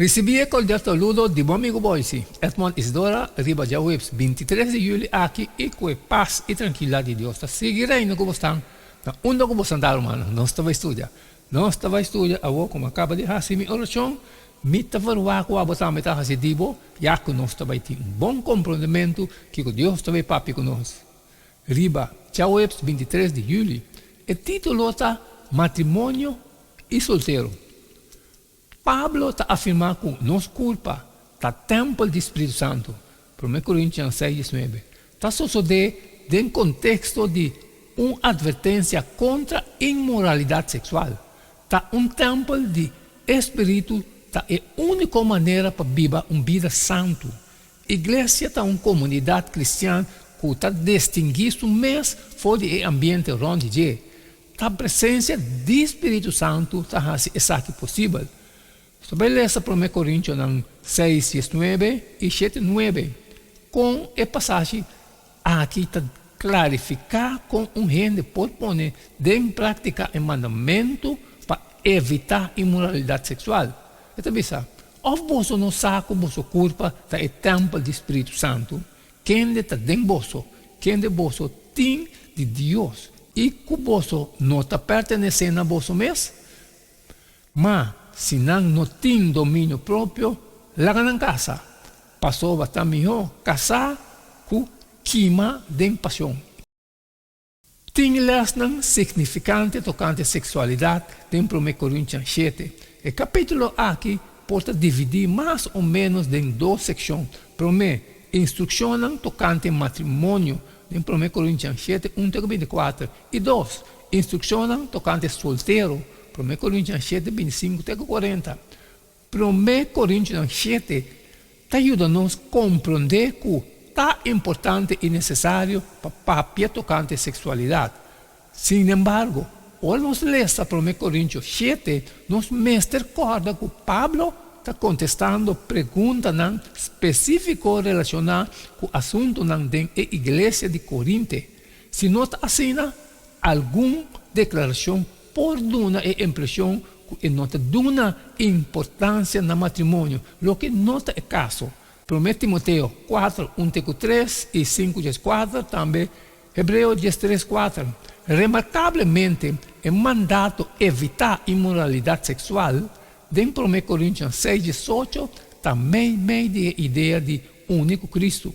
Risibí e kordial saludo di bo amigu Boysi, Edmond Isidora, riba djaweps 23 di yüli aki i ku e pas i trankilidat di Dios ta sigui reina ku bosnan na unda ku bosan ta rumannan. Nos ta bai studia. Nos ta bai studia awor ku mi a kaba di hasi mi orashon, mi ta verwagt ku abo tambe ta hasi di bo, ya ku nos ta bai tin un bon komprondementu kiko Dios ta bai papia ku nos. Riba djaweps 23 di yüli, e título ta Matrimonio i Soltero. Pablo ta afirmá ku nos kurpa ta tèmpel di spiritu santu, Promé Korintian seis diesnuebe, ta sosodé den konteksto di un atvertensia kontra inmoralidat seksual. Ta un tèmpel di e spiritu ta e úniko manera pa biba un bida santu. Iglesia ta un komunidat kristian ku ta distinguí su mes for di e ambiente rònt di dje. Ta presensia di Spiritu Santu ta hasi esaki posibel. Nos ta bai lesa Promé Korintionan seis diesnuebe i shete nuebe. Kon e pasashi aki ta klarifiká kon un hende por pone den práktika e mandamentu pa evitá inmoralidat seksual? E ta bisa, Òf boso no sa ku boso kurpa ta e tèmpel di Spiritu Santu, Kende ta den boso, kende boso tin di Dios, i ku boso no ta pertenesé na boso mes? Ma si nan no tin dominio propio, laga nan kasa, pasobra ta mihó kasá ku kima den pasion. Tin lèsnan signifikante tokante seksualidat den Promé Korintian shete. E kapítulo aki por ta dividí mas o ménos den dos sekshon. Promé, instrukshonnan tokante matrimonio den Promé Korintian shete, un te ku bintikuater, i dos, instrukshonnan tokante soltero, Promé Korintian shete, bintisinku te ku kuarenta. Promé Korintionan shete ta yuda nos komprondé ku ta importante i nesesario pa papia tokante seksualidat. Sin embargo, ora nos lesa Promé Korintio shete, nos mester kòrda ku Pablo ta kontestando preguntanan spesífiko relashoná ku asuntunan den e iglesia di Korinte. Si no ta asina, algun deklarashon por duna e impreshon ku e no ta duna importansia na matrimonio, loke no ta e kaso. Promé Timoteo kuater, un te ku tres i sinku dieskuater, tambe Hebreo diestres kuater. Remarkablemente, e mandato evitá inmoralidat seksual den Promé Korintionan seis diesocho ta mei mei di e idea di uni ku Kristu.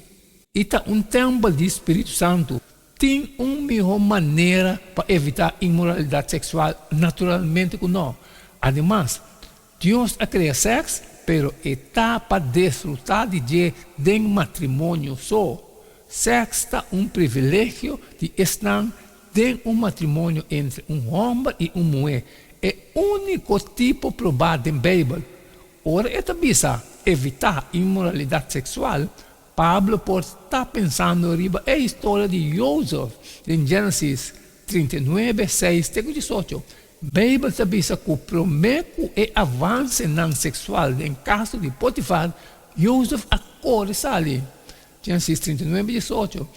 I ta un tèmpel di spiritu santu. Tin un mihó manera pa evitá inmoralidat seksual? Naturalmente ku nò. Ademas, Dios a krea sèks, pero e ta pa disfrutá di dje den matrimonio so. Sèks ta un privilegio di esnan den un matrimonio entre un hòmber i un muhé, e úniko tipo probá den Beibel. Ora e ta bisa evitá inmoralidat seksual, Pablo por ta pensando riba e historia di Jozef den Génesis 39, seis te ku diesocho. Beibel ta bisa ku promé ku e avansenan seksual den kaso di Potifar, Jozef a kore sali. Génesis 39, diesocho.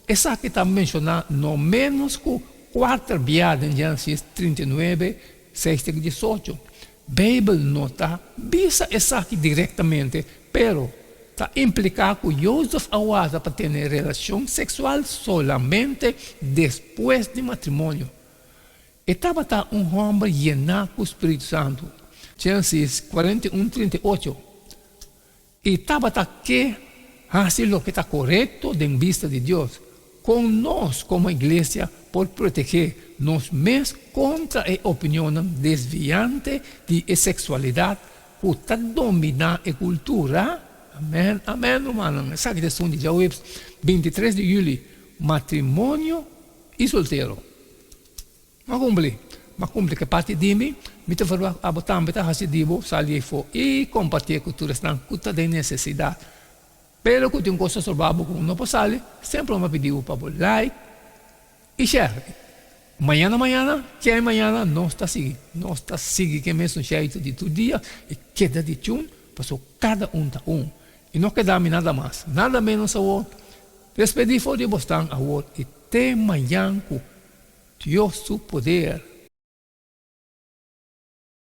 Esaki ta menshoná no ménos ku kuater bia den Génesis 39, seis te ku diesocho. Beibel no ta bisa esaki direktamente, pero ta impliká ku Jozef a warda pa tene relashon seksual solamente despues di matrimonio. E tabata un hòmber yená ku spiritu santu. Génesis 41, 38. E tabata ke hasi loke ta korekto den bista di Dios. Kon nos komo iglesia por protegé nos mes kontra e opinionnan desviante di e seksualidat ku ta dominá e kultura? Amèn, amèn, rumannan. Esaki ta esun di djaweps 23 di yüli, matrimonio i soltero. M'a kumpli. M'a kumpli ku e parti di mi. Mi ta verwagt abo tambe ta hasi di bo sali ei for i kompartié ku tur esnan ku ta den nesesidat. Pero ku tin un kos ta stroba bo ku no por sali, semper bo a pidi bo pa bo like i share. Mañana mañana, kei mañana nos ta sigui. Nos ta sigui ku e mesun sheitu di tur dia i keda di tune pasobra kada un ta un. I no keda mi nada mas, nada ménos awor. Despedí for di bosnan awor i te mañan ku Dios su poder.